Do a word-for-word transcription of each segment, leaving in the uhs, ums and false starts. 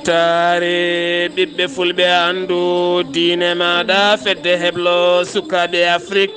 Taare ɓiɓɓe fulɓe, anndu diine maaɗa, fedde heblo sukaaɓe Afrik.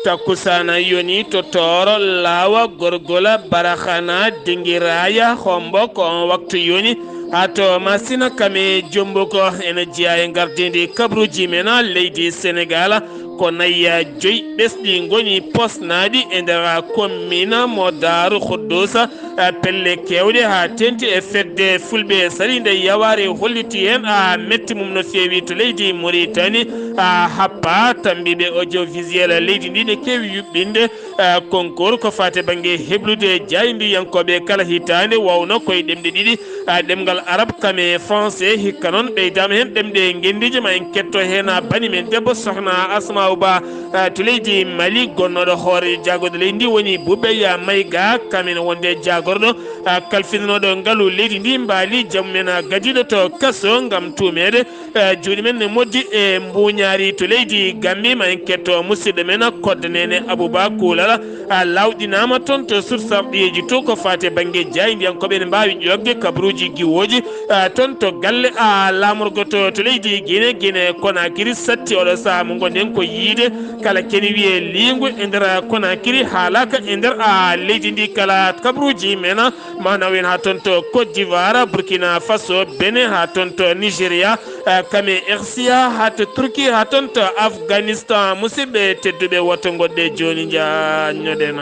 Takkusaana yoni to Tooro, Laawa, Gorgola, Baraxana, Dingiraaya, Hombo, ko on waktu yoni. Haa to Masina, Kame, Jombo ko ena jeyaa e ngardiindi kabruuji men leydi Senegaal. Ko nayi joyi ɓesɗi ngoni posnaaɗi e nder kommiina mo Daaru Khuddusa, eh, pelle keewɗe haa teeŋti e fedde fulɓe sariinde yawaare holliti heen, ah, metti mum no feewi to leydi Mauritanie, ah, happa tambiiɓe audiovisuel leydi ndi ne keewi yuɓɓinde, ah, concours ko faati bannge heblude jaayndiyankooɓe kala hitaande, wawno koye ɗemɗe ɗiɗi, ah, ɗemngal arab kam e français, hikka noon ɓeydaama heen ɗemɗe ngenndiije. Ma en ketto heen, ah, bani men debbo sohna Asma'u Ba, ah, to leydi Mali, gonnooɗo hoore jaagorɗe leydi ndi woni Bubeya Mayga, kam ene wonde jaagorɗo, ah, kalfinanooɗo ngalu leydi ndi, mbaali jamu men, ah, gadiiɗo to kaso ngam tuumeede, ah, juuɗe men ne moddi e mbuuñaari to leydi Gambi. Ma en ketto musidɗo men Kodda Nene Abuba Kulala, ah, lawɗinaama toon to sursarɗiyeeji to ko faati e bannge jaayndiyankooɓe ene mbaawi ƴoogde kabaruuji giwooji, ah, toon to galle, ah, laamorgo to, to leydi Guinée, Guinée Conakry satti oɗo sahaa mo ngonɗen ko yiide kala kene wiyee liingu e nder Conakry haalaaka e nder, ah, leydi ndi kala kabaruuji men, ah, ma nawen haa toon to Côte d'Ivoire, Burkina Faso, Bénin, haa toon to Nigeria, ah, kame Ersia, haa to Turquie, haa toon to Afghanistan. Musidɓe tedduɓe, woto ngoɗɗe jooni njaanñoɗen.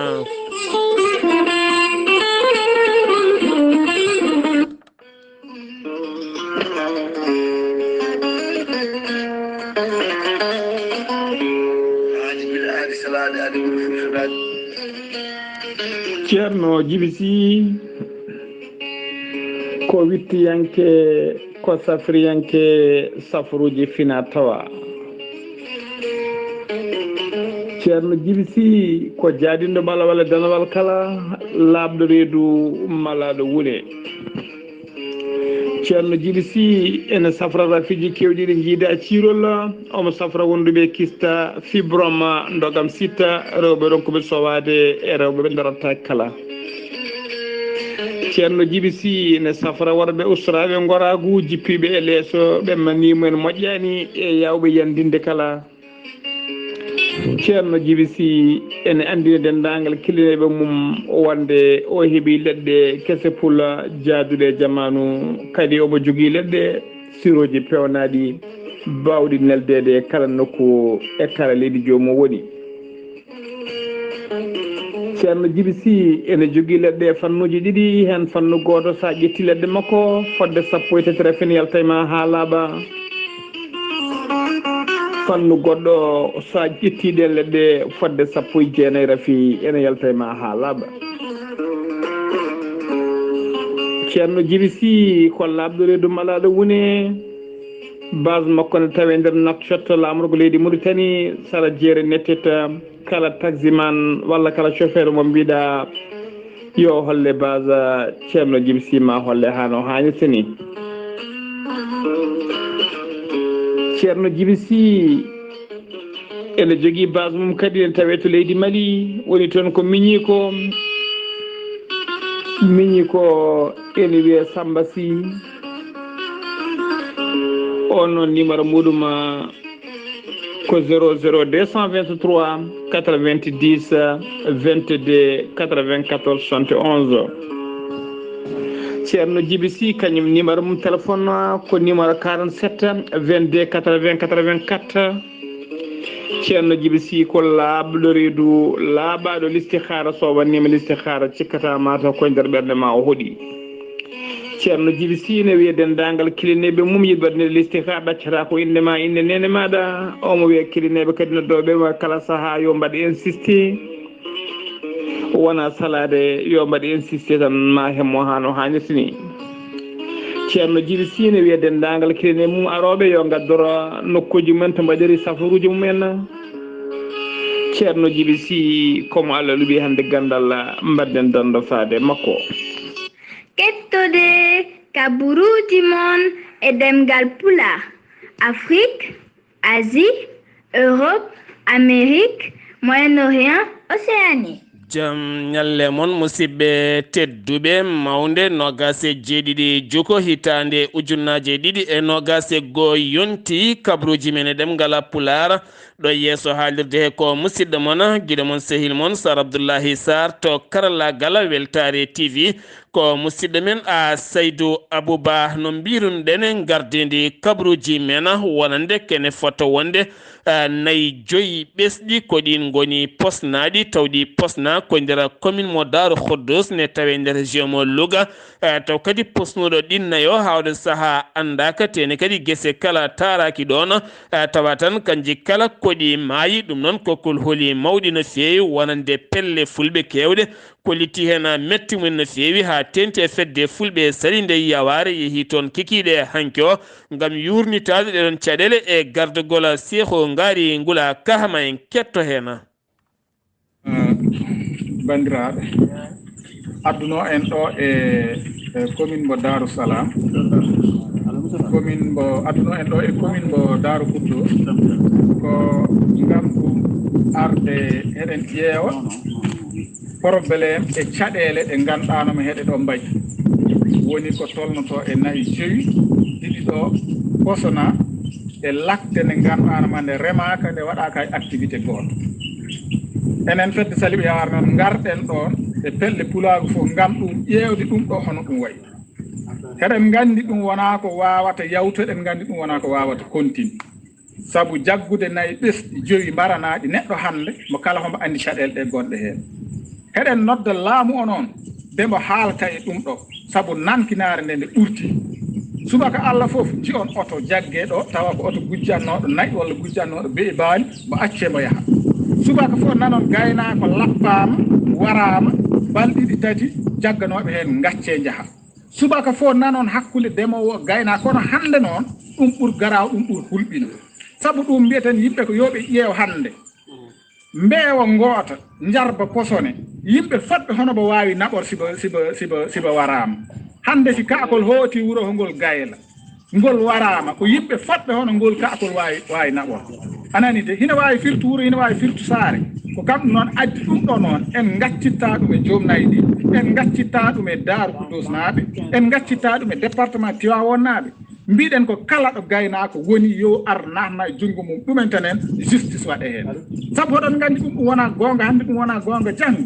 Ceerno Jibi Sy ko wittiyanke, ko safriyanke safruuji fina tawa. Ceerno Jibi Sy ko jaadinɗo ɓalawal e danawal kala, laaɓɗo reedu malaaɗo wule. Ceerno Jibi Sy ene safra rafiiji keewɗi ɗi njiida ciirol, omo safra wonduɓe kista, fibrome, ndogam sitta, rewɓe ronkuɓe sowaade e rewɓe ɓe darataake kala. Ceerno Jibi Sy ene safra worɓe ustoraaɓe ngoraagu, jippiiɓe e leeso, ɓe manii mumen moƴƴaani e yaawɓe yandinde kala. Ceerno Jibi Sy ene anndina denndaangal killineeɓe mum wonde o heɓii leɗɗe kese pula jaaduɗe e jamaanu, kadi omo jogii leɗɗe sirooji peewnaaɗi baawɗi neldeede e kala nokku e kala leydi joomum woni. Ceerno Jibi Sy ene jogii leɗɗe e fannuuji ɗiɗi, heen fannu gooto, so a ƴettii leɗɗe makko, fodde sappo e tati rafin yalta e ma haa laaɓa. Fannu goɗɗo, so a ƴettii ɗeen leɗɗe, fodde sappo e jeenayi rafi ene yalta e ma haa laaɓa. Ceerno Jibi Sy ko laaɓɗo reedu malaaɗo wune. Base makko ne tawee nder Nouakchott, laamorgo leydi Mauritanie, sara jeere Nettet. Kala taximan walla kala chauffeur mo mbiɗa yo holle base Ceerno Jibi Sy, ma holle haa no haanirta ni. Ceerno Jibi Sy ene jogii base mum kadi, ene tawee to leydi Mali, woni toon ko miñiiko. Miñiiko ene wiyee Samba Sy. On noon, numéro muɗum, ah, ko zéro zéro deux cent vingt-trois quatre-vingt-dix vingt-deux quatre-vingt-quatorze soixante et onze. Ceerno Jibi Sy, kañum numéro mum téléphone, ah, ko numéro quarante-sept vingt-deux quatre-vingts quatre-vingt-quatre. Ceerno Jibi Sy ko laaɓɗo reedu, laaɓaaɗo listihaara. So wannima listihaara, cikkata ma taw koye nder ɓernde ma o hoɗi. Ceerno Jibi Sy ne wiya denndaangal kilineeɓe mum yiɗɓe waɗde listihaara, ɗaccata ko innde ma, innde neene maaɗa. Omo wiya kilineeɓe kadi no ɗo ɓe wa kala sahaa yo mbaɗ insisté. Wona salaade, yo mbaɗ insisté tan, ma hemmo haa no haanirta ni. Ceerno Jibi Sy ne wiya denndaangal kilineeɓe mum arooɓe yo ngaddoro nokkuuji mumen to mbaɗiri safaruuji mumen. Ceerno Jibi Sy, ko mo Allah luɓi hannde ganndal, mbaɗden danndofaade makko. Kettode kabaruuji mon e ɗemngal Pulaar, Afrik, Asie, Europe, Amérique, Moyen-Orient, Océanie. Jam ñalle mon, musidɓe tedduɓe. Mawnde noogaas e jeeɗiɗi juko hitaande ujunnaaje ɗiɗi e noogaas e goo yonti. Kabruuji men e ɗemngal Pulaar ɗo yeeso haalirde he ko musidɗo mon, giɗo mon, sehil mon Sar Abdullahi Sar to karallaagal Weltaare T V. Ko musidɗo men a Saydu Abuba, no mbirunoɗen, gardeendi kabruuji men wonande kene fota wonde eh, nayi joyi ɓesɗi, ko ɗin ngoni posnaaɗi, taw ɗi posna ko nder commune mo Daaru Khuddus, ne tawe nder région mo Louga. Eh, taw kadi posnuɗo ɗin nayo hawde saha anndaaka, tene kadi gese kala taaraki ɗon. Eh, tawa tan kanji kala ko ɗi maayi. Ɗum noon ko kulhuli mawɗi no feewi, wonande pelle fulɓe keewɗe. Ko litti heen metti mum no feewi, haa teeŋti e fedde fulɓe e sali nde yawaare yehi toon kikiiɗe e hanki o, ngam yuurnitaade ɗeɗon caɗeele e gardagol Seeku Ngaari Ngula Kahama en ketto heen. Banndiraaɓe, adduno en ɗo e, e commune mbo Daaru Salaam, commune mbo, adduno en ɗo e commune mbo Daaru Kuddo, ko ngam ɗum arde eɗen ƴeewa problème e caɗeele ɗe ngannduɗaa no heɗe ɗo mbaɗi. Woni ko tolnoto e nayi jowi, ɗiɗi ɗo posona e lakte nde ngannduɗaa no ma nde remaaka, nde waɗaaka e activité gooto. Enen fedde Saliɓe Yawaare noon ngarɗen ɗoon e pelle pulaagu fof ngam ɗum ƴeewde ɗum ɗo hono ɗum wayi. Heɗen nganndi ɗum wonaa ko waawata yawtude, eɗen nganndi ɗum wonaa ko waawata continue. Sabu jaggude nayi ɓesɗi jowi mbaranaaɗi neɗɗo hannde, mo kala homo anndi caɗeele ɗe gonɗe heen. Heɗen nodda laamu o noon, de mbo haalta e ɗum ɗo, sabu nankinaare nde nde ɓurti. Subaka Allah fof nji'on oto jagge ɗo, tawa ko oto gujjannooɗo nayi walla gujjannooɗo be'i baali, mbo accee mbo yaha. Subaka fof nanon gaynaako lappaama, waraama, balɗe ɗiɗi tati, jagganooɓe heen ngaccee njaha. Subaka fof nanon hakkunde demoowo e gaynaako, kono hannde noon ɗum ɓur garaaw, ɗum ɓur hulɓina. Sabu ɗum mbiyeten yimɓe ko yo ɓe ƴeew hannde. Mbeewa ngoota, njarba posone. Yimɓe fotɓe hono mbo waawi naɓor siba, siba, siba, siba waraama. Hannde si kaakol hooti wuro hongol gayla, ngol waraama, ko yimɓe fotɓe hono ngol kaakol waawi, waawi naɓor. A nani de, hina waawi firtu wuro, hina waawi firtu saare. Ko kam noon addi ɗum ɗo noon, en ngaccitta ɗum e joom nayi ɗi, en ngaccitta ɗum e Daaru Kudusnaaɓe, en ngaccitta ɗum e département Tiwaawoonnaaɓe. Mbiɗen ko kala ɗo gaynaako woni yo ar naatna e junngo mum, ɗumenten en justice waɗe heen. Sabu oɗon nganndi ɗum, ɗum wonaa goonga hannde, ɗum wonaa goonga janngo.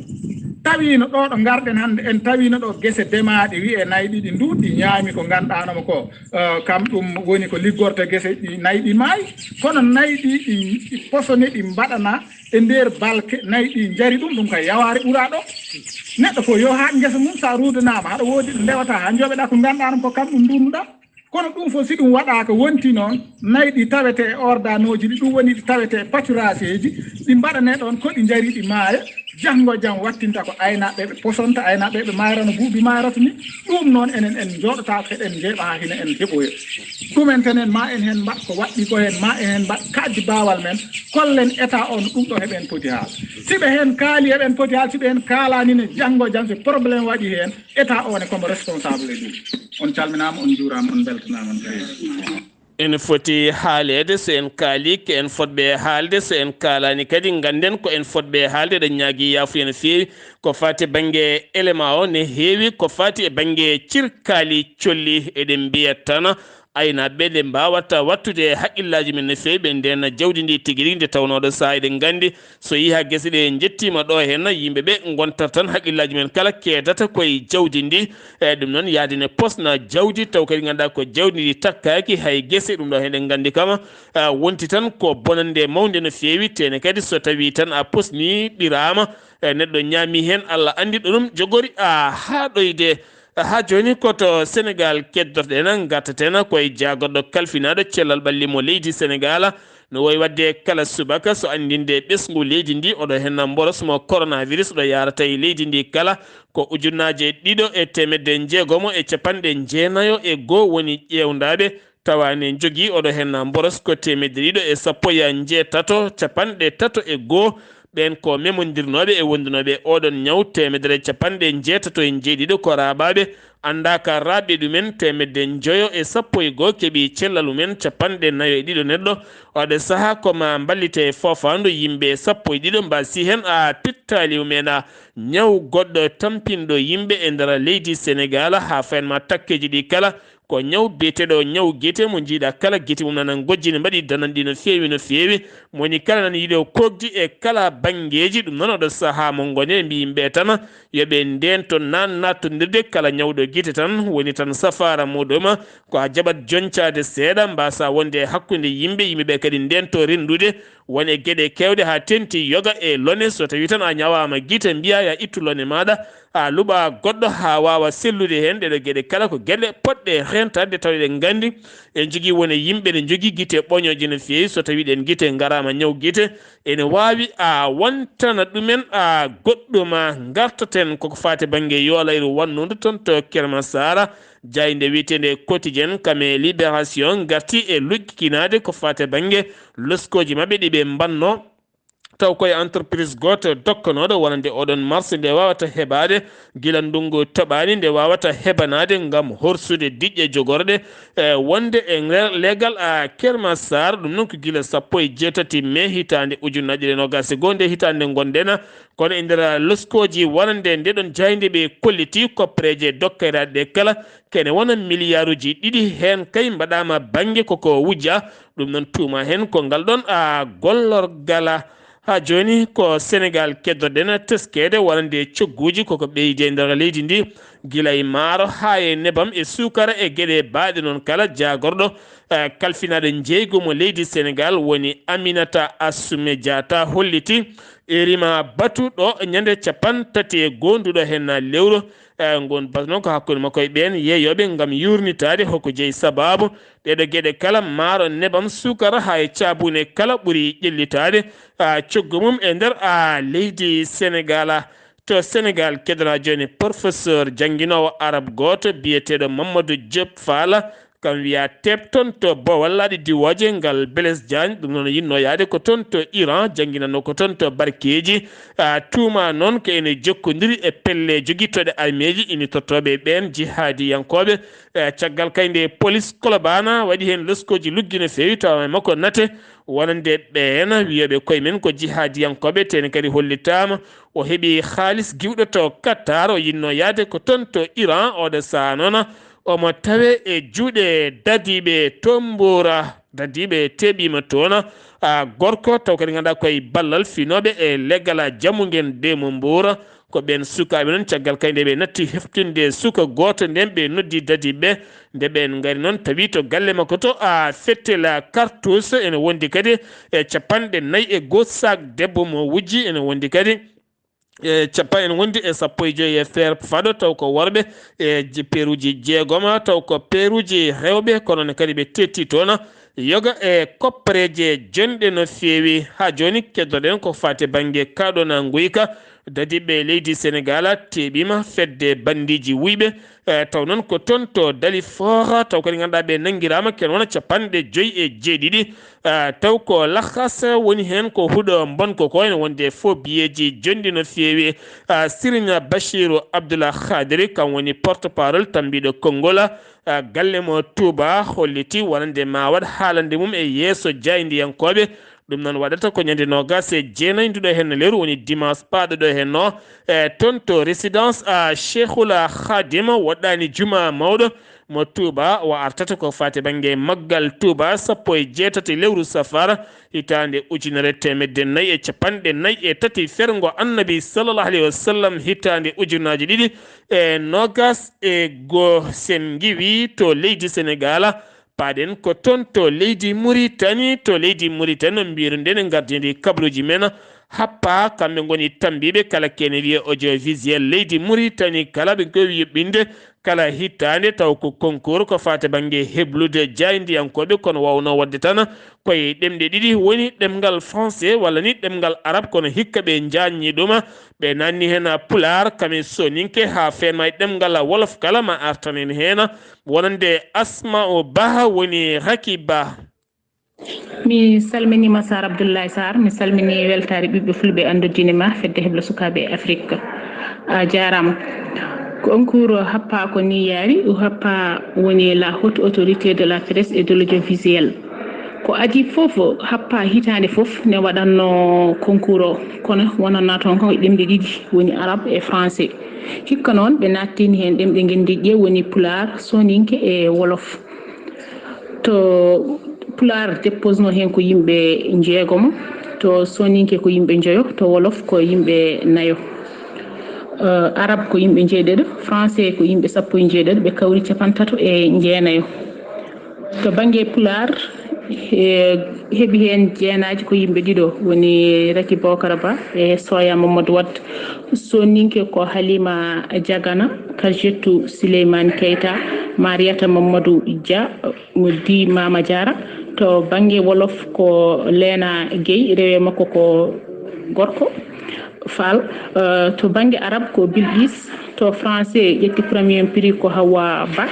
Tawiino ɗo ɗo ngarɗen hannde, en tawiino ɗo gese demaaɗe wiyee nayi ɗiɗi ndu, ɗi ñaami ko ngannduɗaa hono ko, eh, kam ɗum woni ko liggorta gese ɗi nayi ɗi maayi. Kono nayi ɗi, ɗi, ɗi posone ɗi mbaɗana e nder balke, nayi ɗi njari ɗum, ɗum ka yawaare ɓuraa ɗo. Neɗɗo fof yo haaɗ ngesa mum, so a ruudanaama, haɗa woodi ɗo ndewata haa njoɓeɗaa ko ngannduɗaa hono ko kam ɗum nduunuɗaa. Kono ɗum fof si ɗum waɗaaka, wonti noon, nayi ɗi tawete e ordanooji ɗi, ɗum woni ɗi tawete e pâturageeji, ɗi mbaɗanee ɗoon ko ɗi njari ɗi maaya, janngo jam wattinta ko aynaaɓe ɓe posonta, aynaaɓe ɓe maayra no buubi maayrata ni. Ɗum noon enen en njooɗotaako, eɗen njeeɓa haa hina en heɓoya. Ɗum enten en, ma en heen mbaɗ ko waɗɗi ko heen, ma en heen mbaɗ kaɗdi baawal men, kollen état o no ɗum ɗo heɓen poti haal. Si ɓe heen kaali heɓen poti haal, si ɓe heen kaalaani ne, janngo jam so problème waɗi heen, état o ne komo responsable e ɗum. On calminaama, on njuuraama, on mbeltanaama, on njaaraama. Ene foti haaleede, so en kaali ko en fotɓe haalde, so en kaalaani kadi ngannden ko en fotɓe haalde. Eɗen ñaagii yaafuya no feewi. Ko faati e bannge élément o ne heewi, ko faati e bannge cirkaali colli, eɗen mbiya tan aynaaɓe nde mbaawata wattude haqqillaaji men no feewi, ɓe ndeena jawdi ndi tigi rigi, nde tawnooɗo sahaa eɗen nganndi so yehi haa gese ɗe njettiima ɗo heen, yimɓe ɓe ngontat tan haqqillaaji men kala keedata ko e jawdi ndi. E ɗum noon, yaade ne posna jawdi, taw kadi ngannduɗaa ko jawdi ndi takkaaki hay gese, ɗum ɗo heen eɗen nganndi kama, a, wonti tan ko bonannde mawnde no feewi, tene kadi so tawii tan a posni ɓiraama, e neɗɗo ñaami heen, Allah anndi ɗo ɗum jogori a haaɗoyde. Haa jooni ko to Senegaal keddotoɗen, ngartaten ko e jaagorɗo kalfinaaɗo cellal ɓalli mo leydi Senegaal. No woyi waɗde kala subaka so anndinde ɓesngu leydi ndi, oɗo heen mboros mo coronavirus ɗo yaarata e leydi ndi kala, ko ujunnaaje ɗiɗo e teemedde njeegomo e capanɗe jeenayo e goo woni ƴeewndaaɓe, tawa ne njogii oɗo heen mboros ko teemedde ɗiɗo e sappo e njeetato, capanɗe tato e goo. Ɓeen ko memondirnooɓe e wondunooɓe e oɗon ñaw, teemedere e capanɗe njeetato e njeeɗiɗo ko raaɓaaɓe, anndaaka raaɓɓe ɗumen teemedde njoyo e sappo e goo keɓii cellal mumen capanɗe nayo e ɗiɗo neɗɗo. Oɗo sahaa ko maa mballite e foofaandu yimɓe sappo e ɗiɗo mbaasii heen a pittaali mumen a ñaw goɗɗo tampinɗo yimɓe e nder leydi Senegaal haa fayen ma takkeeji ɗi kala. Ko ñaw biyeteeɗo ñaw gite mo njiiɗa kala gite mum nana ngojjini mbaɗi dananɗi no feewi no feewi. Mo woni kala nana yiɗo kookdi e kala banngeeji. Ɗum noon oɗo sahaa mo ngoni e mbiyi yimɓe tan yo ɓe ndeento naan naattondirde kala ñawɗo gite tan woni tan safaara muɗum ko a jaɓat joncaade seeɗa mbaasa wonde e hakkunde yimɓe, yimɓe ɓe kadi ndeento renndude won e geɗe keewɗe haa teeŋti yoga e lone. So tawii tan a ñawaama gite mbiyaa ya ittu lone maaɗa a luɓa goɗɗo haa waawa sellude heen. Ɗeɗo geɗe kala ko geɗe poɗɗe reentaade tawa eɗen nganndi en njogii won e yimɓe ne njogii gite ɓoñooje no feewi. So tawii ɗeen gite ngaraama ñaw gite ene waawi a wontana ɗumen a goɗɗum a ngartaten koko faati bannge yoolayru wannundu toon to Kermasara. Jaaynde wiyeteende Quotidien kam e Libération ngarti e lugginaade ko faati bannge loskooji maɓɓe ɗi ɓe mbanno taw koye entreprise gooto dokkanooɗo wonande oɗon marché nde wawata heɓaade gila ndungu toɓaani nde wawata heɓanaade ngam horsude diƴƴe jogorɗe e wonde e nder leegal a Kermasar. Ɗum noon ko gila sappo e jeetati mai hitaande ujunnaje ɗiɗi e nogas e goo nde hitaande ngonɗen kono e nder loskooji wonande ndeɗon jaaynde ɓe kolliti koppereeje dokkereeɗe ɗe kala kene wona miliyaaruji ɗiɗi heen kay mbaɗaama bannge koko wujja. Ɗum noon tuuma heen ko ngal ɗoon a gollorgal. Haa jooni ko Senegaal keddoɗen teskeede wonande cogguuji koko ɓeydi e nder leydi ndi gila e maaro haa e nebam e suukara e geɗe baaɗe noon kala jaagorɗo eh, kalfinaaɗo njeygu mo leydi Senegaal woni Aminata Assoumé Diatta holliti e rima batu ɗo ñande capan tati e goo nduɗo heen lewru eh, ngon batu noon ko hakkunde makko e ɓeen yeeyooɓe ngam yuurnitaade hoko jeyi sabaabu ɗeɗo geɗe kala maaro nebam suukara haa e caabune kala ɓuri ƴellitaade a coggu mum e nder a leydi Senegaal. To Senegaal keddanaa jooni professeur jannginoowo arab gooto biyeteeɗo Mamadou Diop Fall kam wiya teɓ toon to Bowal laaɗe diwooje ngal Blaise Diagne ɗum noon yinnoo yahde ko toon to Iran jannginanoo ko toon to barkeeji a tuuma noon ko ene jokkondiri e pelle jogitooɗe armeeji ini tottooɓe ɓeen jihaadiyankooɓe. E caggal kay nde police Colobane waɗi heen loskooji luggi no feewi tawa e makko nate wonande ɓeen wiyooɓe koye men ko jihaadiyankooɓe tene kadi hollitaama o heɓi haalis giwɗo to Qatar o yinnoo yahde ko toon to Iran oɗo sahaa noon omo tawe e juuɗe dadiiɓe to Mbuur. Dadiiɓe teɓiima toon a gorko taw kadi ngannduɗaa koye ballal finooɓe e leggal a jamu ngen de mo Mbuur. Ko ɓeen sukaaɓe noon caggal kay nde ɓe natti heftinde suka gooto nden ɓe noddi dadiiɓe nde ɓeen ngari noon tawi to galle makko to a fettela cartouche ene wondi kadi e capanɗe nayi e goo sac debbo mo wujji ene wondi kadi e capa ene wondi e sappo e joyi e feere faɗo taw ko worɓe e peruuji jeegoma taw ko peruuji rewɓe kono ne kadi ɓe tetti toon yoga e koppareeje jonɗe no feewi. Haa jooni keddoɗen ko faati bannge kaɗona nguyka dadiɓɓe leydi Senegaal teɓima fedde bandiiji wuyɓe e taw noon ko toon to Dalifort taw kadi ngannduɗaa ɓe nanngiraama ken wona capanɗe joyi e jeeɗiɗi. Ah, taw ko lakhas woni heen ko huɗo mbonko ko ene wonde fof biyeeji jonɗi no feewi. Ah, Siriñ Bachiru Abdullah Khadiri kam woni porte parole tambiɗo konngol ah, galle mo Touba holliti wonande ma waɗ haalande mum e yeeso jaayndiyankooɓe. Ɗum noon waɗata ko ñande nogas e jeenayi nduɗo heen lewru woni dimanche paaɗo ɗo heen no e toon to résidence a Cheikhul Khadim woɗɗaani juma mawɗo mo Touba o artata ko faati bannge maggal Touba sappo e jeetati lewru safar hitaande ujunere teemedde nayi e capanɗe nayi e tati ferngo annabi sallallahu alayhi wa sallam hitaande ujunnaaji ɗiɗi e nogas e goo. Sen ngiwi to leydi Senegaal paaɗen ko toon to leydi Muritani to leydi Muritani no mbiruɗen e gardidi kabaruuji men happa kamɓe ngoni tambiiɓe kala kene wiye audiovisuel leydi Muritani kala ɓe ngowi yuɓɓinde kala hitaande taw ko concours ko faati bannge heblude jaayndiyankooɓe kono wawno waɗde tan koye ɗemɗe ɗiɗi woni ɗemngal français walla ni ɗemngal arab kono hikka ɓe njaanñi ɗum ɓe nanni heen pulaar kam e soninke haa feenma e ɗemngal wolof kala ma artan en heen wonande Asma'u Bah woni Rakiba. Mi salminiima Sar Abdoulaye Sarr, mi salminii weltaare ɓiɓɓe fulɓe anndodiinema fedde heblo sukaaɓe e Afrik. A jaaraama. Concours happa ko ni yaari, o happa woni la Haute Autorité de la Presse et de l'Audiovisuel. Ko adii fof happa hitaande fof ne waɗatno concours o, kono wonanno toon ko ɗemɗe ɗiɗi, woni arabe e français. Hikka noon ɓe nattini heen ɗemɗe ngenndiiɗe ɗe woni pulaar, soninke e wolof. To pulaar dépose no heen ko yimɓe jeegomo, to soninke ko yimɓe njoyo, to wolof ko yimɓe nayo. Eh, arab ko yimɓe njeeɗiɗo, français ko yimɓe sappo e njeeɗiɗo, ɓe kawri capantato e jeenayo. To bannge pulaar, eh, heɓi heen jeenaaji ko yimɓe ɗiɗo, woni Raki Bokara Ba e Soya Mamadou Wad. Soninke ko Halima Diagana, Karjettu Souleymane Keita, Mariata Mamadou Dia, Di Mama Diarra. To bannge wolof ko Lena Gueye, rewe makko ko gorko, Fall. Eh, to bannge arab ko Bilgis, to français ƴetti premier prix ko Hawa Ba.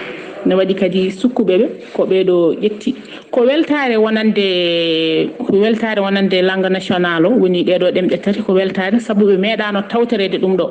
Ne waɗi kadi sukkuɓe ɓe, ko ɓeeɗo ƴetti. Ko weltaare wonande, ko weltaare wonande langue nationale o, woni ɗeeɗo ɗemɗe tati, ko weltaare sabu ɓe meeɗaano tawtoreede ɗum ɗo.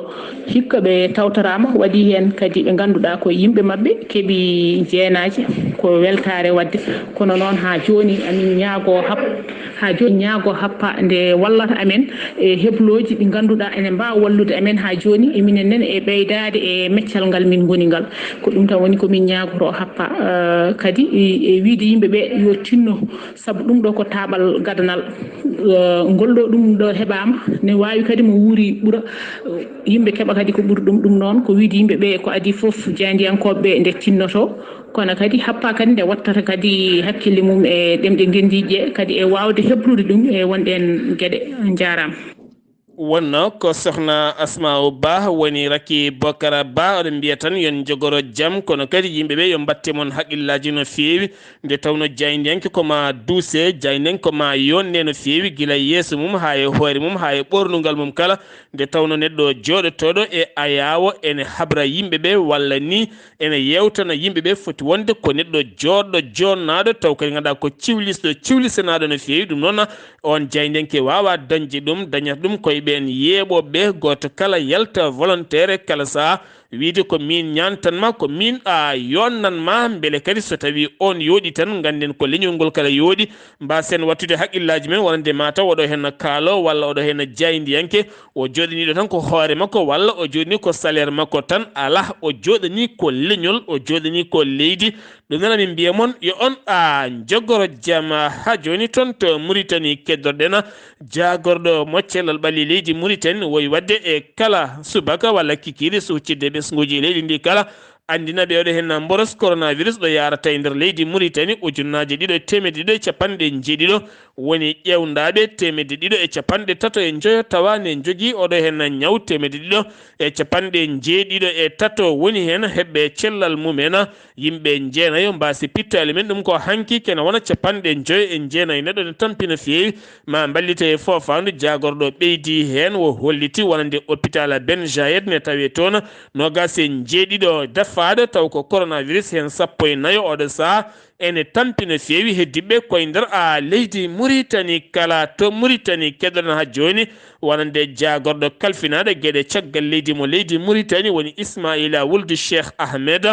Hikka ɓe tawtoraama, waɗi heen kadi ɓe ngannduɗaa ko yimɓe maɓɓe keɓi jeenaaji, ko weltaare waɗde. Kono noon haa jooni amin ñaago hap-, haa jooni ñaago happa nde wallata amen e heblooji ɗi ngannduɗaa ene mbaawa wallude amen haa jooni, e minen nen e ɓeydaade e meccal ngal min ngoni ngal. Ko ɗum tan woni ko min ñaagotoo happa, eh, kadi e, e wiide yimɓe ɓe yo tinno, sabu ɗum ɗo ko taaɓal gadanal. Eh, ngol ɗo ɗum ɗo heɓaama, ne waawi kadi mo wuuri ɓura, eh, yimɓe keɓa kadi ko ɓuri ɗum. Ɗum noon ko wiide yimɓe ɓe ko adii fof jaayndiyankooɓe ɓe nde tinnoto, kono kadi happa kadi nde wattata kadi hakkille mum e ɗemɗe ngenndiije ɗe, kadi e waawde heblude ɗum e wonɗen geɗe. Njaaraama. Wonno ko sokhna Asma'u Ba woni Raki Bokara Ba, oɗon mbiya tan yon jogoro jam, kono kadi yimɓe ɓe yo mbatte mon haqillaji no feewi, nde tawno jaayndiyanke ko ma duuse, jaayndiyanke ko ma yonde no feewi, gila yeeso mum haa e hoore mum, haa e ɓornugal mum kala, nde tawno neɗɗo jooɗotooɗo e ayaawo ene habra yimɓe ɓe, walla ni ene yewtana yimɓe ɓe, foti wonde ko neɗɗo jooɗɗo jonnaaɗo, taw kadi ngannduɗaa ko ciwlisɗo ciwlisanaaɗo no feewi. Ɗum noon, on jaayndiyanke waawa dañde ɗum, dañata ɗum koye ɓeen yeeɓooɓe ɓe, gooto kala yalta volontaire kala sahaa, wiide ko miin ñaantan ma, ko miin a yonnan ma, mbele kadi so tawii on yooɗi tan, ngannden ko leñol ngol kala yooɗi, mbaasen wattude haqqillaaji men, wonande mataw oɗo heen kaalo, walla oɗo heen jaayndiyanke, o jooɗaniiɗo tan ko hoore makko, walla o jooɗanii ko salaire makko tan, alaa, o jooɗanii ko leñol, o jooɗanii ko leydi. Ɗum noon, amin mbiya mon, yo on a jogoro jam. Haa jooni toon to Muritani keddorɗen jaagorɗo mo cellal ɓalli leydi Muritani woyi waɗde e kala subaka walla kikiiɗe so huccitde e ɓesnguuji leydi ndi kala, anndina ɓe oɗo heen mboros coronavirus ɗo yaarata e nder leydi Muritani, ujunnaaje ɗiɗo e teemedde ɗiɗo e capanɗe njeeɗiɗo woni ƴeewndaaɓe, teemedde ɗiɗo e capanɗe tato e njoyo tawa ne njogii oɗo heen ñaw, teemedde ɗiɗo e capanɗe njeeɗiɗo e tato woni heen heɓɓe cellal mum en. Yimɓe jeenayo mbaasi pittaali men, ɗum ko hanki kene wona capanɗe njoyo e jeenayo neɗɗo ne tampi no feewi. Ma mballite e foofaandu jaagorɗo ɓeydi heen, o holliti wonande hôpital Ben Zayed ne tawi toon noogaas e njeeɗiɗo dafaaɗo taw ko coronavirus heen sappo e nayo oɗo sahaa ene tampi no feewi. Heddiiɓe koye nder a leydi Muritani kala to Muritani keɗoɗen haa jooni wonande jaagorɗo kalfinaaɗo geɗe caggal leydi mo leydi Muritani woni Ismaila Wuldu Cheikh Ahmed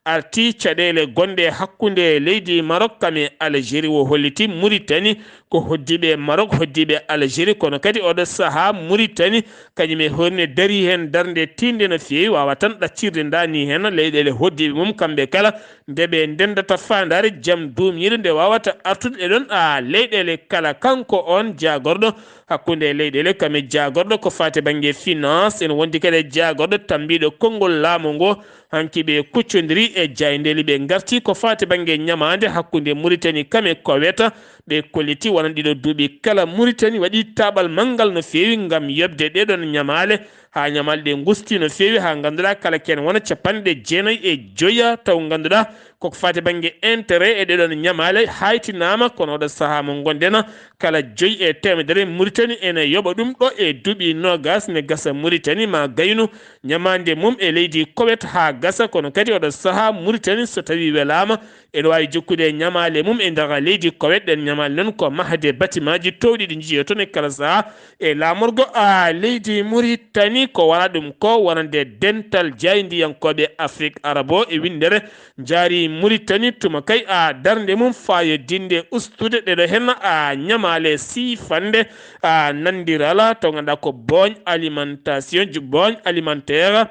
arti caɗeele gonɗe hakkunde leydi Maroc kam e Algérie. O holliti Muritani ko hoddiiɓe Maroc, hoddiiɓe Algérie, kono kadi oɗo sahaa Muritani kañum e hoore ne darii heen darnde tiiɗnde no feewi, waawa tan ɗaccirde ndaa nii heen leyɗeele hoddiiɓe mum kamɓe kala, nde ɓe ndenndata faandaare jam duumiiɗo nde waawata artude ɗe ɗoon a leyɗeele kala. Kanko oon jaagorɗo hakkunde leyɗeele kam e jaagorɗo ko faati bannge finance, ene wondi kadi e jaagorɗo tammbiiɗo konngol laamu ngo, hanki ɓe kuccondiri e jaayndeeli, ɓe ngarti ko faati bannge ñamaande hakkunde Muritani kam e Koweta. Ɓe kolliti wonande ɗiɗo duuɓi kala Muritani waɗi taaɓal manngal no feewi ngam yoɓde ɗee ɗoon ñamaale, haa ñamaale ɗe ngusti no feewi, haa ngannduɗaa kala keen wona capanɗe jeenayi e joya, taw ngannduɗaa koko faati bannge intérêt e ɗee ɗoon ñamaale haytinaama, kono oɗo sahaa mo ngonɗen kala joyi e teemedere Muritani ene yoɓa ɗum ɗo e duuɓi noogaas ne gasa Muritani ma gaynu ñamaande mum e leydi Kowet haa gasa, kono kadi oɗo sahaa Muritani so tawii welaama ene waawi jokkude e ñamaale mum e nder leydi. Ko weɗɗen ñamaale noon ko mahde batimaaji toowɗi ɗi njiyee toon e kala sahaa e laamorgo a leydi Muritani. Ko wona ɗum ko wonande dental jaayndiyankooɓe Afrik Arabo e winndere njaari Muritani tuma kay a darnde mum faayodinde ustude ɗeɗo heen a ñamaale siifande a nanndirala to ngannduɗaa ko booñ alimentation, booñ alimentaire.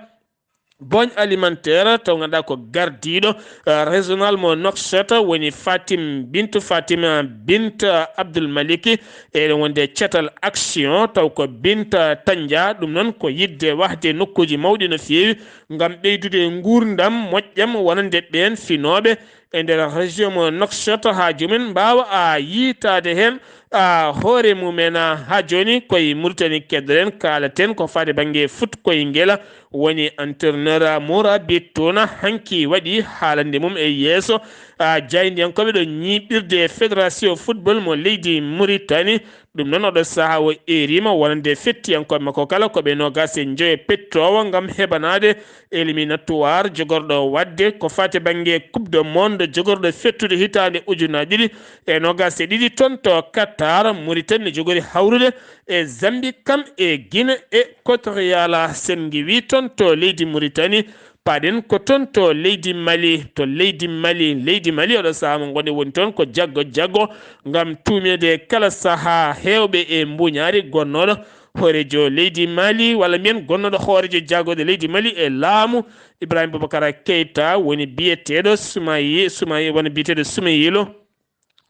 Booñ alimentaire taw ngannduɗaa ko gardiiɗo eh, régional mo Nouakchott woni Fatim Bintu Fatima Bint Abdul Maliki, eɗen wonde Cetal Action taw ko Binta Tanja. Ɗum noon ko yiɗde wahde nokkuuji mawɗi no feewi ngam ɓeydude nguurndam moƴƴam wonande ɓeen finooɓe e nder région mo Nouakchott haa jomumen mbaawa a yiitaade heen a hoore mumen. Haa jooni koye Mauritanie keddoɗen kaalaten ko faade bannge foot koye ngela woni entraîneur Moura Bittouna hanki waɗi haalande mum e yeeso a jaayndiyankooɓe ɗo ñiiɓirde fédération football mo leydi Mauritanie. Ɗum noon oɗo sahaa o eerima wonande fettiyankooɓe makko kala ko ɓe noogaas e njoyo pettoowo ngam heɓanaade éliminatoire jogorɗo waɗde ko faati bannge coupe de monde jogorɗo fettude hitaande ujunaaji ɗiɗi e noogaas e ɗiɗi toon to Qatar. Mauritanie ne jogori hawrude e Zambie kam e Guinée Équatoriale. Sen ngiwi toon to leydi Mauritanie, paɗen ko toon to leydi Mali, to leydi Mali, leydi Mali oɗo sahaa mo ngonɗen woni toon ko jaggo jaggo ngam tuumeede kala sahaa heewɓe e mbuñaari gonnooɗo hooreejo leydi Mali walla mbiyen gonnooɗo hooreejo jaagorɗe leydi Mali e laamu Ibrahima Boubacar Keita woni biyeteeɗo Sumayi Sumayi woni biyeteeɗo Sumayilo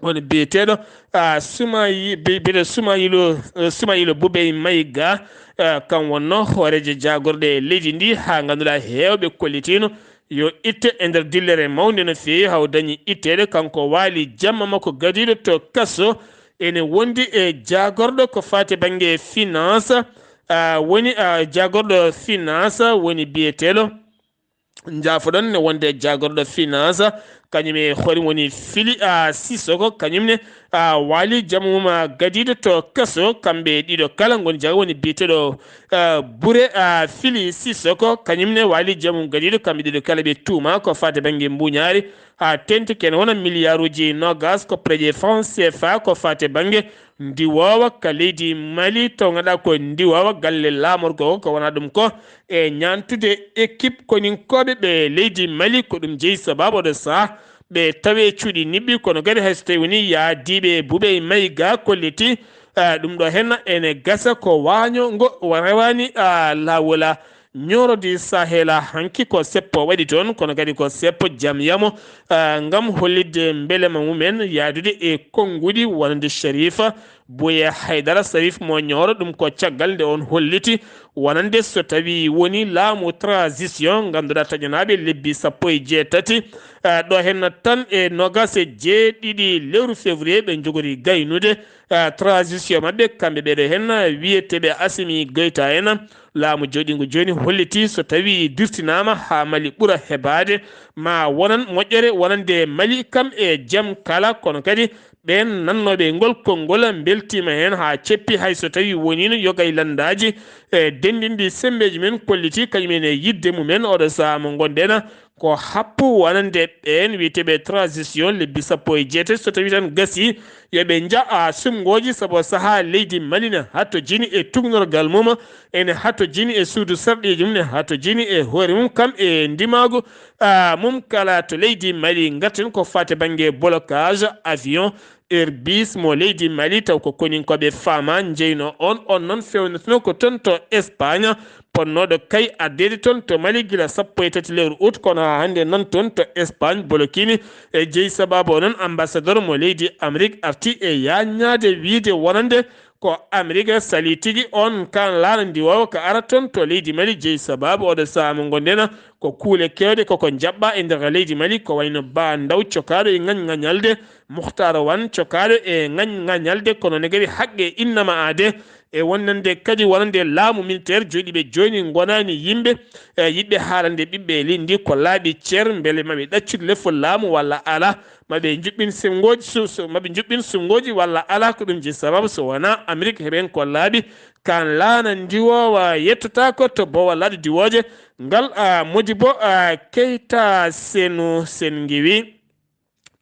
woni biyeteeɗo ah, Sumayi bi- biyeteeɗo Sumayilo eh, Sumayilo Bubey Mayiga ah, kam wonno hooreejo jaagorɗe leydi ndi haa ngannduɗaa heewɓe kollitiino yo itte e nder dillere mawnde no feewi haw dañi itteede kanko waali jamma makko gadiiɗo to kaso ene wondi e jaagorɗo ko faati bannge finance ah, woni ah, jaagorɗo finance woni biyeteeɗo njaafoɗon ne wonde jaagorɗo finance kañum e hoore woni fili a sisoko kañum ne a waali jamma mum a gadiiɗo to kaso kamɓe ɗiɗo kala ngoni jaga woni biyeteeɗo ah, bure a fili sisoko kañum ne waali jamma mum gadiiɗo kamɓe ɗiɗo kala ɓe tuuma ko faade bannge mbuñaari haa tenti kene wona milliarduji nogas ko preje franc cfa ko faate bannge ndiwoowa ka leydi Mali to ngannduɗaa ko ndiwoowa galle laamorgo ko wona ɗum ko e ñaantude équipe koninkooɓe ɓe leydi Mali ko ɗum jeyi sababu oɗo sahaa ɓe tawe cuuɗi niɓɓi kono kadi hayso tawi woni yaadiiɓe buuɓe e mayi ga kolliti ah, ɗum ɗo henna ene gasa ko waaño ngo rewaani ah, laawol ah, ñoorodi sahela hanki ko seppo waɗi toon kono kadi ko seppo jam yamo ah, ngam hollitde mbelema mumen yahdude e konnguɗi wonande Sharifa Buye Haydara Sarif mo Ñooro ɗum ko caggal nde on holliti wonande so tawi woni laamu transition ngannduɗaa taƴanaaɓe lebbi sappo e jeetati ah, ɗo henna tan e nogas e jeeɗiɗi lewru février ɓe njogori gaynude ah, transition maɓɓe kamɓe ɓeɗo henna wiyeteɓe Assimi Goïta en laamu jooɗingu jooni holliti so tawi dirtinaama haa Mali ɓura hebaade ma wonan moƴƴere wonande Mali kam e jam kala kono kadi ɓeen nannooɓe ngol konngol mbeltiima heen haa ceppi hay so tawi woniino yogay lanndaaji e denndinɗi semmbeeji men kolliti kañum en e yiɗde mumen oɗo sahaa mo ngonɗen ko happu wonande ɓeen wiyeteeɓe transition lebbi sappo e jeetati so tawi tan gasii yo ɓe njaha sumngooji sabu sahaa leydi Mali ne hatojini e tugnorgal mum ene hatojini e suudu sarɗiiji mum ne hatojini e hoore mum kam e ndimaagu ah, mum kala to leydi Mali ngarten ko faati bannge blocage avion Airbus mo leydi Mali taw ko koninkooɓe Fama njeyno on on noon fewnatno ko toon to Espagne ponnooɗo kay addeede toon to Mali gila sappo e tati lewru août kono haa hannde nan toon to Espagne bolokini e jeyi sababu o noon ambassadeur mo leydi Amérique arti e yaññaade wiide wonande ko Amérique sali tigi on kan laana ndiwoowo ka ara toon to leydi Mali jeyi sababu oɗo sahaa mo ngonɗen ko kuule keewɗe koko njaɓɓa e nder leydi Mali ko wayno ba ndaw cokaaɗo e ngañ ngañalde Mukhtar Wan cokaaɗo e ngañ ngañalde kono ne kadi haqqe innama aade e wonande kadi wonande laamu militaire joɗiɓe jooni ngonaani yimɓe e yiɗɓe haalande ɓiɓɓe e leydi ndi ko laaɓi cer mbele maɓe ɗaccude lefol laamu walla ala maɓe njuɓɓin sumngooji maɓe njuɓɓin sumngooji walla ala ko ɗum jeyi sababu so wonaa Amérique heɓen ko laaɓi kan laana ndiwoowa yettotaako to bowa laaɗe diwooje ngal a modi bo a keyta senu sen ngiwi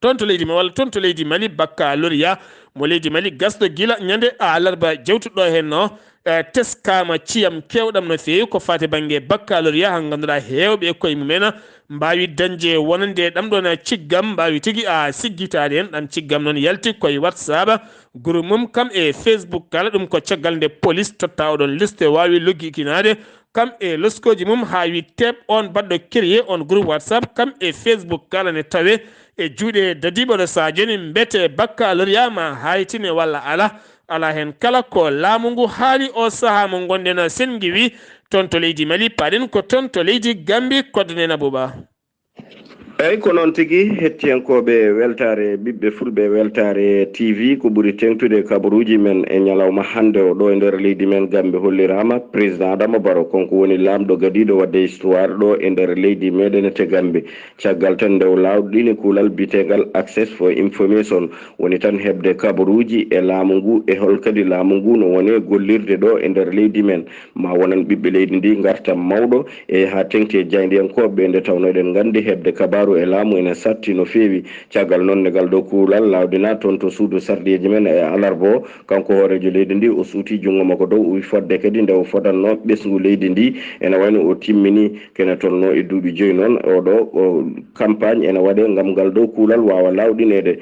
toon to leydi ma walla toon to leydi Mali, baccalauréat mo leydi Mali gasɗo gila ñande alarba jewtuɗo heen o, eh, teskaama ciyam keewɗam no feewi ko faati bannge baccalauréat, han ngannduɗaa heewɓe e koye mumen mbaawi dañde wonande ɗam ɗoon ciggam, mbaawi tigi a siggitaade heen. Ɗam ciggam noon yalti koye WhatsApp, groupe mum kam e Facebook kala, ɗum ko caggal nde police totta oɗon liste waawi loggikinaade kam e loskooji mum haa wi teep on baɗɗo créer on groupe WhatsApp kam e Facebook kala ne tawe e juuɗe dadiiɓe ɗo sahaa jooni mbete baccalauréat ma haytine walla ala, ala heen kala ko laamu ngu haali o sahaa mo ngonɗen sen ngiwi toon to leydi Mali, paɗen ko toon to leydi Gambi, koddanen Abouba. Eyyi, ko noon tigi, hettiyankooɓe weltaare ɓiɓɓe fulɓe, weltaare T V, ko ɓuri teeŋtude kabaruuji men e ñalawma hannde o. Ɗo e nder leydi men Gambi holliraama président Adama Barrow, kanko woni laamɗo gadiiɗo waɗde histoire ɗo e nder leydi meɗen te Gambi. Caggal tan nde o laawɗini kuulal biyeteengal Access for Information, woni tan heɓde kabaruuji e laamu ngu e hol kadi laamu ngu no woni gollirde ɗo e nder leydi men. Ma wonan ɓiɓɓe leydi ndi ngartam mawɗo e haa teeŋti e jaayndiyankooɓe ɓe, nde tawnoo eɗen nganndi heɓde kabaaru e laamu ene saɗti no feewi. Caggal noon nde ngal ɗo kuulal laawɗinaa toon to suudu sarɗiyeeji men e alarba o, kanko hooreejo leydi ndi o suuti junngo makko dow, o wi fodde kadi nde o fodannoo ɓesngu leydi ndi, ene wayno o timmini kene tolnoo e duuɓi joyi noon. Oɗo o campagne ene waɗee ngam ngal ɗo kuulal waawa laawɗineede.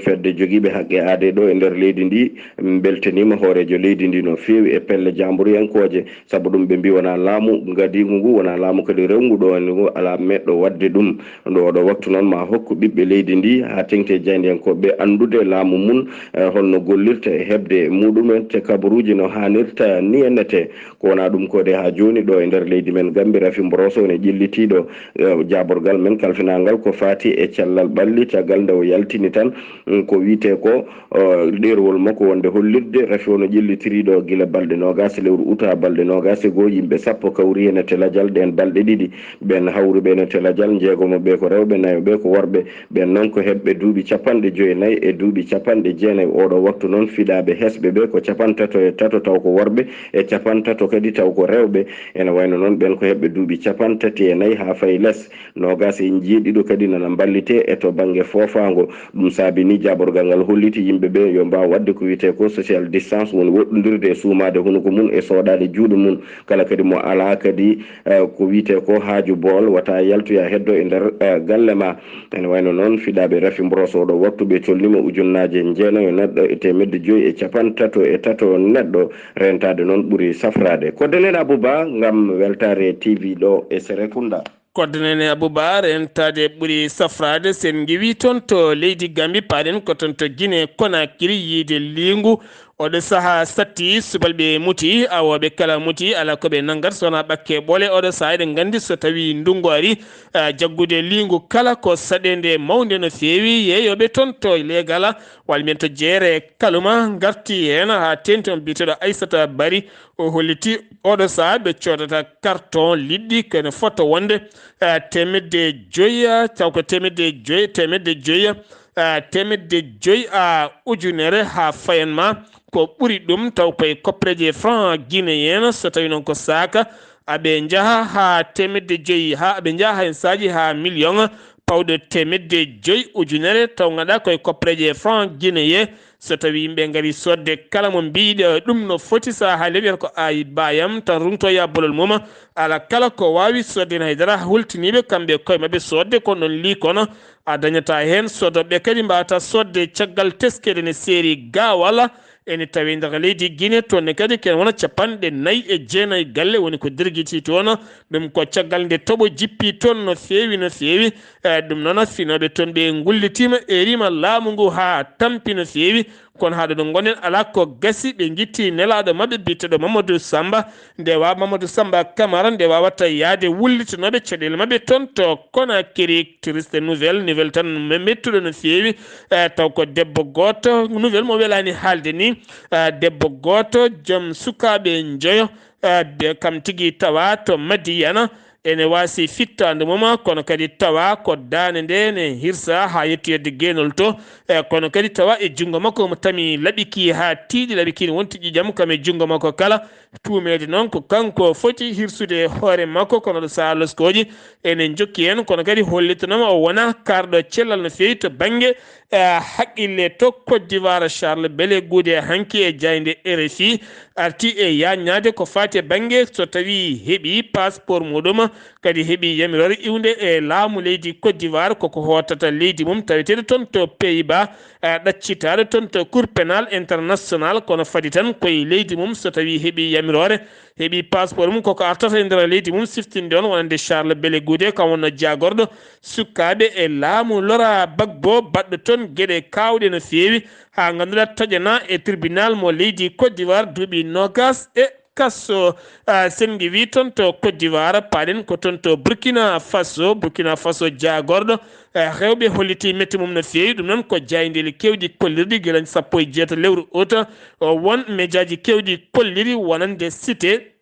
Fedde jogiiɓe haqqe aadee ɗo e nder leydi ndi mbeltaniima hooreejo leydi ndi no feewi e pelle jaamburiyankooje. Sabu ɗum ɓe mbii wonaa laamu ngadiigu ngu, wonaa laamu kadi rewngu ɗo ngu, alaa meɗɗo waɗde ɗum. Ɗo oɗo waktu noon ma hokku ɓiɓɓe leydi ndi haa teeŋti e jaayndiyankooɓe ɓe anndude laamu mum, eh, holno gollirta e heɓde muɗumen te kabaruuji no haanirta ni ennete. Ko wonaa ɗum ko de haa jooni ɗo e nder leydi men Gambi, Rafi Mboroso ene ƴellitiiɗo, eh, jaaborgal men kalfinaangal ko faati e cellal ɓalli caggal nde o yaltini tan, mm, ko wiyetee ko, eh, ɗeerwol makko wonde hollirde rafi o no ƴellitiri ɗo gila balɗe noogaas lewru ut haa balɗe noogaas e goo, yimɓe sappo kawri ene te lajal ɗeen balɗe ɗiɗi. Ɓeen hawruɓe ene te lajal, njeegomo ɓe ko rewɓe, nayo ɓe ko worɓe. Ɓeen noon ko heɓɓe duuɓi capanɗe joy e nayi e duuɓi capanɗe jeenayi. Oɗo waktu noon fiɗaaɓe hesɓe ɓe ko capantato e tato taw ko worɓe e capantato kadi taw ko rewɓe. Ene wayno noon ɓeen ko heɓɓe duuɓi capantati e nayi haa fayi les. Noogaas e njeeɗiɗo kadi nana mballitee e to bannge foofaango. Ɗum saabi ni jaaborgal ngal holliti yimɓe ɓe yo mbaaw waɗde ko wiyetee ko social distance, woni woɗɗondirde e suumaade hunuko mum e soɗaade juuɗe mum. Kala kadi mo alaa kadi, eh, ko wiyetee ko haaju bool, wata yaltu ya heddo e nder, eh, galle ma. Ene wayno noon fiɗaaɓe rafi Mboroso oɗo waktu ɓe tolnima ujunnaaje jeenayo neɗɗo e teemedde joy e capantato e tato neɗɗo. Rentaade noon ɓuri safraade. Koddanen Abouba ngam weltaare T V ɗo e Serekunda. Koddanen Abouba, rentaade ɓuri safraade. Sen ngiwi toon to leydi Gambi, paɗen ko toon to Guinée Conakry, yiide liingu. Oɗo sahaa satti, subalɓe muti, awooɓe kala muti, alaa ko ɓe nanngat so wonaa ɓakke ɓoole. Oɗo sahaa eɗen nganndi so tawii ndunngu ari, ah, jaggude liingu kala ko saɗeende mawnde no feewi. Yeeyooɓe toon to Leegala, walla mbiyen to Jeere Kaluma, ngarti heen haa teeŋti on biyeteeɗo Aissata Barry. O holliti oɗo sahaa ɓe coodata carton liɗɗi, ko ene fota wonde, ah, teemedde joyi, ah, taw ko teemedde joyi, teemedde joyi, ah, teemedde joyi, ah, ujunere haa fayan ma. Ko ɓuri ɗum taw koye koppereeje franc guinéen, so tawii noon ko saaka, aɓe njaha haa teemedde joyi, haa aɓe njaha heen saaji haa million, pawɗo teemedde joyi ujunere, taw ngaɗa koye koppereeje franc guinéen. So tawii yimɓe ngarii soodde, kala mo mbiiɗo ɗum no foti, so a haalee wiyata ko ayi baayam, tan ruŋtoya bolol mum. Alaa kala ko waawi soodde heen hay dara, hultiniiɓe kamɓe koye maɓɓe soodde ko noon lii kono a dañataa heen. Soodooɓe kadi mbaawata soodde caggal teskeede ne seeri gaawal. Ene tawee nder leydi Guinée, toon ne kadi ko ene wona capanɗe nayi e jeenayi galle woni ko dirgitii toon. Ɗum ko caggal nde toɓo jippii toon no feewi, no feewi. Eh, ɗum noon, finooɓe toon ɓe ngullitiima, eeriima laamu ngu haa tampi no feewi. Kono haa ɗo ɗo ngonɗen, alaa ko gasi, ɓe ngitti nelaaɗo maɓɓe biyeteeɗo Mamadou Samba. Nde wa Mamadou Samba Camara, nde waawata yahde wullitinooɓe caɗeele maɓɓe toon to Conakry. Triste nouvelle, nouvelle tan me-, mettuɗo no feewi. Eh, taw ko debbo gooto, nouvelle mo welaani haalde ni. Eh, debbo gooto, joom sukaaɓe njoyo, eh, be-, kam tigi tawa to Madiyana. ene waasi fittaandu mum, kono kadi tawa ko daande nde ne hirsa haa yettoyde geenol to. E, kono kadi tawa e junngo makko mo tami laɓiki haa tiiɗi, laɓiki ne wonti ƴiƴam kam e junngo makko kala. Tuumeede noon ko kanko foti hirsude hoore makko, kono ɗo sahaa loskooji ene njokki heen, kono kadi hollitanooma o wona kaarɗo cellal no feewi to bannge, eh, haqqille to Côte d'Ivoire. Charles Bele Goudé hanki e jaaynde R F I arti e yaaññaade ko faati e bannge so tawii heɓi passeport muɗum, kadi heɓi yamiroore iwde e laamu leydi Côte d'Ivoire, koko hootata leydi mum taweteeɗo toon to Pays-Bas, eh, ɗaccitaaɗo toon to Cour pénale internationale, kono fadi tan koye leydi mum so tawii heɓi yamiroore, heɓi passeport mum, koko artata e nder leydi mum siftinde on wonande Charles Bele Goudé, kam wonno jaagorɗo sukaaɓe e laamu Laurent Gbagbo, baɗɗo toon geɗe kaawɗe no feewi, haa ngannduɗaa taƴana e tribunal mo leydi Côte d'Ivoire duuɓi noogas e kaso, ah, Sengivi toon to Côte d'Ivoire. Paaɗen ko toon to Burkina Faso. Burkina Faso jaagorɗo, eh, rewɓe holliti mette mum no feewi. Ɗum noon ko jaayndeeli keewɗi kollirɗi gila sappo e jeetati lewru août. O won mejaaji keewɗi kolliri wonande cité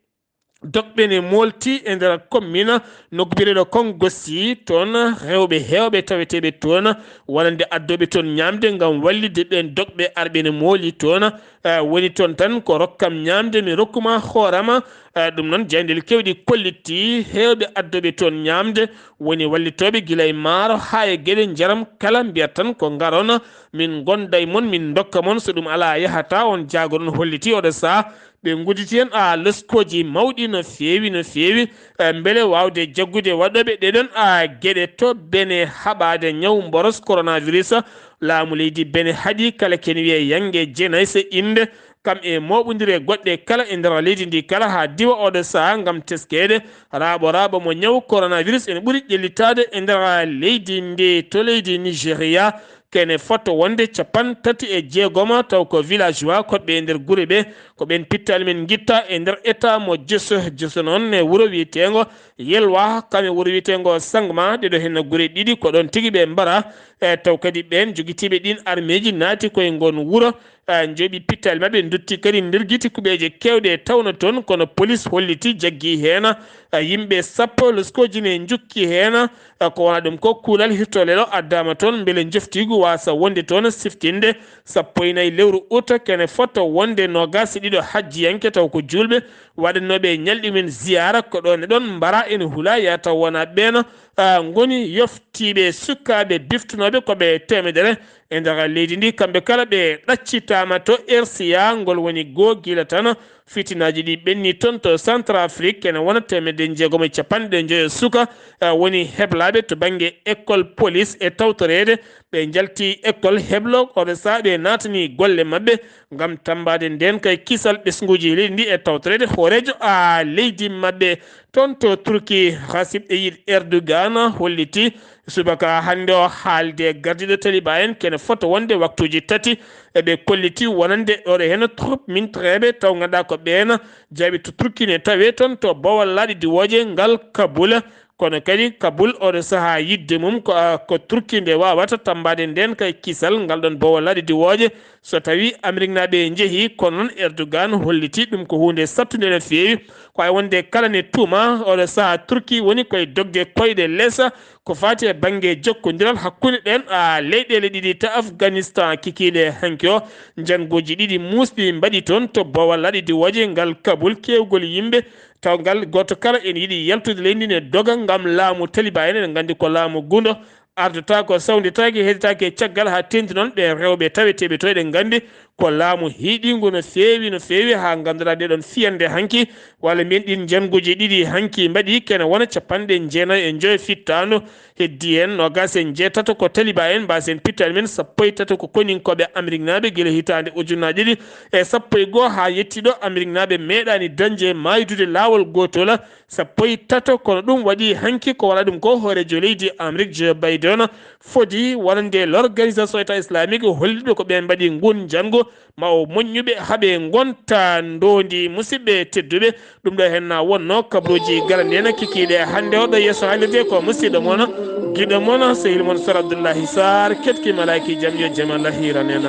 Dokɓe ne moolti e nder commune nokku biyeteeɗo Kongosi. Toon rewɓe heewɓe taweteeɓe toon wonande addooɓe toon ñaamde ngam wallitde ɓeen dokɓe arɓe ne mooli toon. Eh, woni toon tan ko rokkam ñaamde, mi rokkuma hoorama. Eh, ɗum noon jaayndeeli keewɗi kollitii heewɓe addooɓe toon ñaamde woni wallitooɓe gila e maaro haa e geɗe njaram kala, mbiyat tan ko ngaron min ngonda e mon, min ndokka mon, so ɗum alaa yahataa. On jaagorɗo hollitii oɗo sahaa ɓe ngudditi heen, a, loskooji mawɗi no feewi, no feewi, eh, mbele waawde jaggude waɗooɓe ɗeɗon, a, geɗe to bene haɓaade ñaw mboros coronavirus. Laamu leydi Bene haɗi kala ken wiye yannge jeenayi so innde kam e mooɓondire goɗɗe kala e nder leydi ndi kala haa diwa oɗo sahaa ngam teskeede raaɓo raaɓo mo ñaw coronavirus ene ɓuri ƴellitaade e nder leydi ndi. To leydi Nigeria, kene foto wonde capanɗe tati e jeegom taw ko villageois koɗɓe e nder gure ɓe, ko ɓeen pittaali men ngitta e nder état mo Joso. Joso noon e wuro wiyeteengo Yelwa, kam e wuro wiyeteengo Sangma, ɗeɗo heen gure ɗiɗi ko ɗoon tigi ɓe mbara. E taw kadi ɓeen jogitiiɓe ɗiin armeeji naati koye ngoon wuro, e njooɓi pittaali maɓɓe, ndotti kadi ndirgiti kuɓeeje keewɗe e tawno toon, kono polis holliti jaggi heen, e yimɓe sappo, loskooji ne njukki heen. E ko wona ɗum ko kuulal hirtolelo addaama toon, mbele njoftiigu waasa wonde toon siftinde sappo e nayi lewru août, kene foto wonde noogaas e ɗiɗo hajjiyanke taw ko juulɓe waɗanooɓe ñalɗi men ziyaara, ko ɗoon e ɗoon mbara ene hula, yaa taw wona ɓeen, a, ngoni yoftiiɓe sukaaɓe biftunooɓe ko ɓe teemedere e nder leydi ndi. Kamɓe kala ɓe ɗaccitaama to R C A, ngol woni goo gila tan fitinaaji ɗi ɓenni toon to Centrafrique, ene wona teemedde jeegom e capanɗe njoyo suka, a, woni heblaaɓe to bannge école police e tawtoreede. Ɓe njalti école heblo, oɗo sahaa ɓe naatani golle maɓɓe ngam tammbaade ndeen kay kisal ɓesnguuji leydi ndi e tawtoreede hooreejo, a, leydi maɓɓe. Toon to Turki, Recep Tayyip Erdogan holliti subaka hannde o haalde gardiiɗo Taliban en, kene foto wonde waktuuji tati. Eɓe kolliti wonande oɗo heen troupe militaire ɓe taw ngannduɗaa ko ɓeen jaaɓi to Turki ne tawe toon to bowal laaɗe diwooje ngal Kabul. Kono kadi Kabul oɗo sahaa yiɗde mum ko, a, ko Turki nde waawata tammbaade ndeen kay kisal ngal ɗoon bowal laaɗe diwooje. So tawii Ameriknaaɓe njehii, kono noon Erdogan hollitii ɗum ko huunde sattunde no feewi. Ko wayi wonde kala ne tuuma oɗo sahaa Turki woni koye dogde koyɗe lesa ko faati e bannge jokkondiral hakkunde ɗeen, a, leyɗeele ɗiɗi ta Afganistan. Kikiiɗe hanki o, njannguuji ɗiɗi muusɗi mbaɗi toon to bowal laaɗe diwooje ngal Kabul, keewgol yimɓe taw ngal gooto kala ene yiɗi yaltude leydi ne doga ngam laamu Taliban en. Eɗen nganndi ko laamu gundo, ardata ko sawnditaake, heedetaake e caggal haa teeŋti noon ɓe rewɓe taweteeɓe to, eɗen nganndi ko laamu hiiɗiingu no feewi, no feewi, haa ngannduɗaa nde ɗoon fiyannde hanki, walla mbiyen ɗiin njannguuji ɗiɗi hanki mbaɗi kene wona capanɗe jeenayi e njoyo fittaandu, heddii heen noogaas e njeetato ko Taliban en, mbaasen pittaali men sappo e tato ko koninkooɓe Ameriknaaɓe gila hitaande ujunnaaje ɗiɗi e sappo e goo haa yettii ɗo, Ameriknaaɓe meeɗaani dañde maaydude laawol gootol. Sappo e tato, kono ɗum waɗi hanki ko waɗa ɗum ko hooreejo leydi Amérique Joe Biden fodi wonande l'organisation État islamique, holliɓe ko ɓeen mbaɗi nguun njanngu ma o moƴƴuɓe haɓe ngonta ndoondi. Musidɓe tedduɓe, ɗum ɗo heen na wonno kabruuji garani en kikiiɗe hannde o ɗo yeeso haalirde ko musidɗo mon, giɗo mon, sehil mon Sor Abdoullahi Sarr, keɗki malaaki jam yo jam Allah hiiran en.